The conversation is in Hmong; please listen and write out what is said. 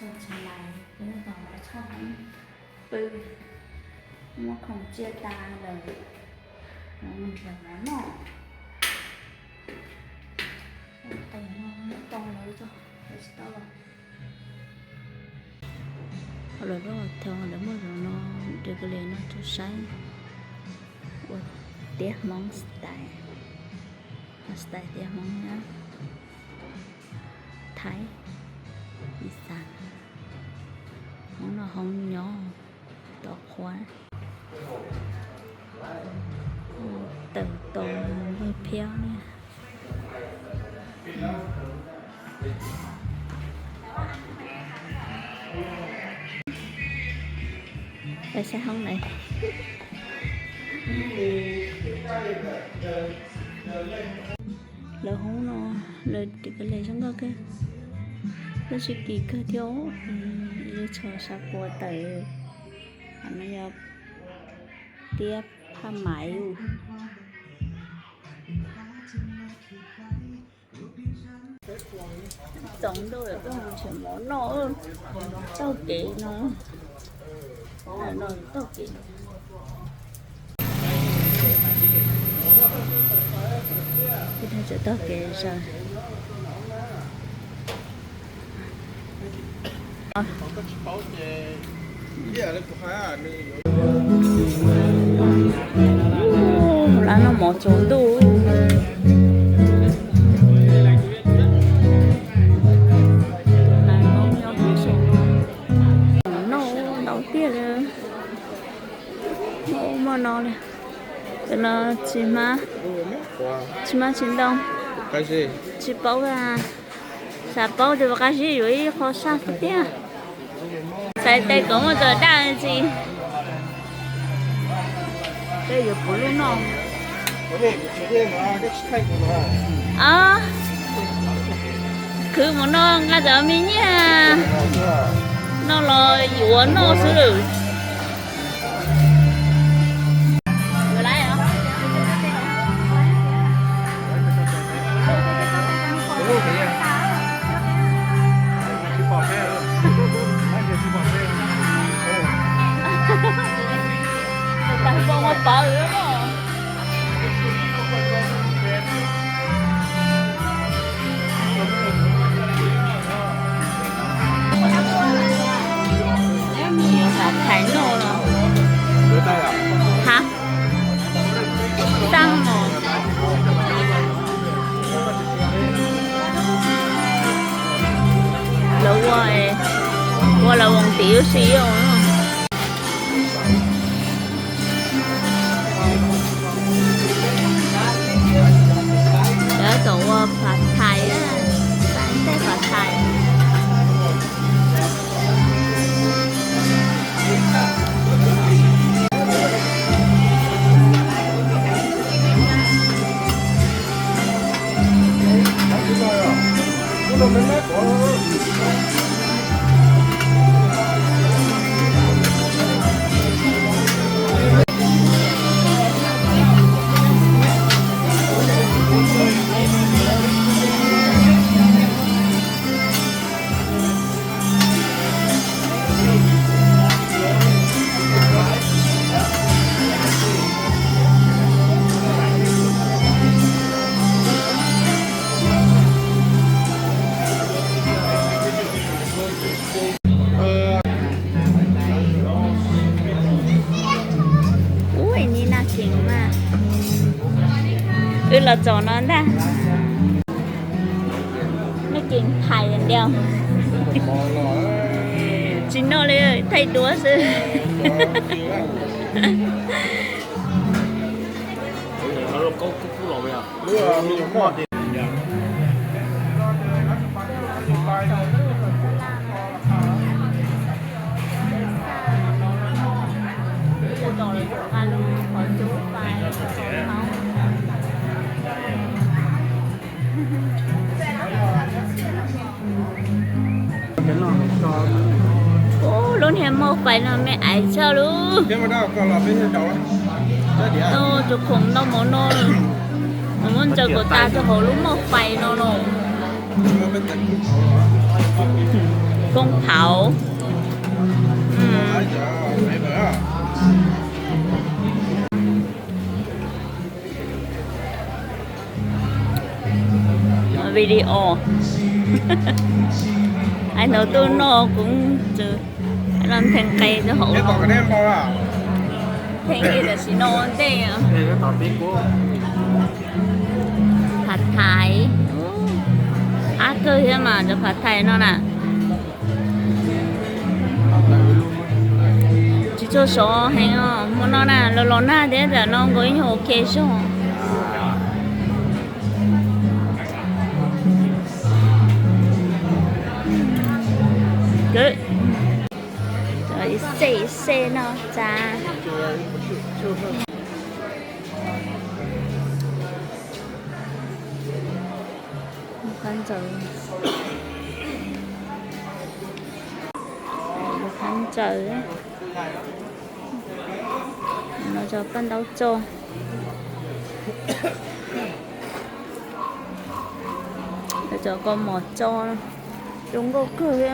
Tsis lais, peb tau txhob hoob pw, muab khoom tsiaj tas lawm, mus nrhiav mov noj. Tes no tau lawv tso, lawv tsis tau los. Lawv lub hotel lawv muaj zov no, deb kawg li no rau saib. Ua tiab Hmoob style, style tiab Hmoob na. Thaib, ib xav, Hmoob no hoob nyob tau qhuav, tawm tau npawg phiab ne. Peb saib hoob na. Lawv hoob no, lawv deb kawg li zoo nkauj kawg, lub tsis kim kawg thiab. Lub tsho sab puas tawm, no yog tiab phaj maiv. Txoov ntuj, nrhiav mov noj, taug kev no, no taug kev. Txawm taug kev zaws. Lawv noj mov tsaus ntuj. Noj ntau tiag li. Muaj no li. Cov no tsis hmab, tsis hmab tsis ntoo, tsis paub, xav paub tias puas qab zib yuav ib qho saj xwb tiag. Xaiv tes kom muaj cov daj ntsis. Peb yuav puv lub noj. Khwv mus noj nqa cov me nyiaj no los yuav noj xwb lawm. Yuav xav thaiv noj los? Ha, tag mos. Lawv ua, ua lawv voos tiv ub si os. Lawv tom ua phas thais, tej phas thais. Ub, ni noj kees mas, wb los txaus no ntag. Noj kees thais ntiag, tsis noj li, thaij duab xwb. Ub, lub niag moj fais no me aiv tshaj lub. Tau tus khoom ntau mov no, muab ntsaws kom tas rau hauv lub moj fais no no. Koob phauv. Video. Ai ntau tuaj noj kuv tsuas los nthe qe rau hauv. Nthe qe tam sim no ua ntej. Phav thaiv. Qab kawg thiab mas cov phav thaiv no na. Tsis tshua sov heev os, hmo no na los los nag thiab tam no nkaus ib nyuag ok zog. Ib xej ib xej no tsa. Qab ntsaws, qab ntsaws no cov paj ntaub tso, cov kaus mom tso, zoo nkauj kawg li.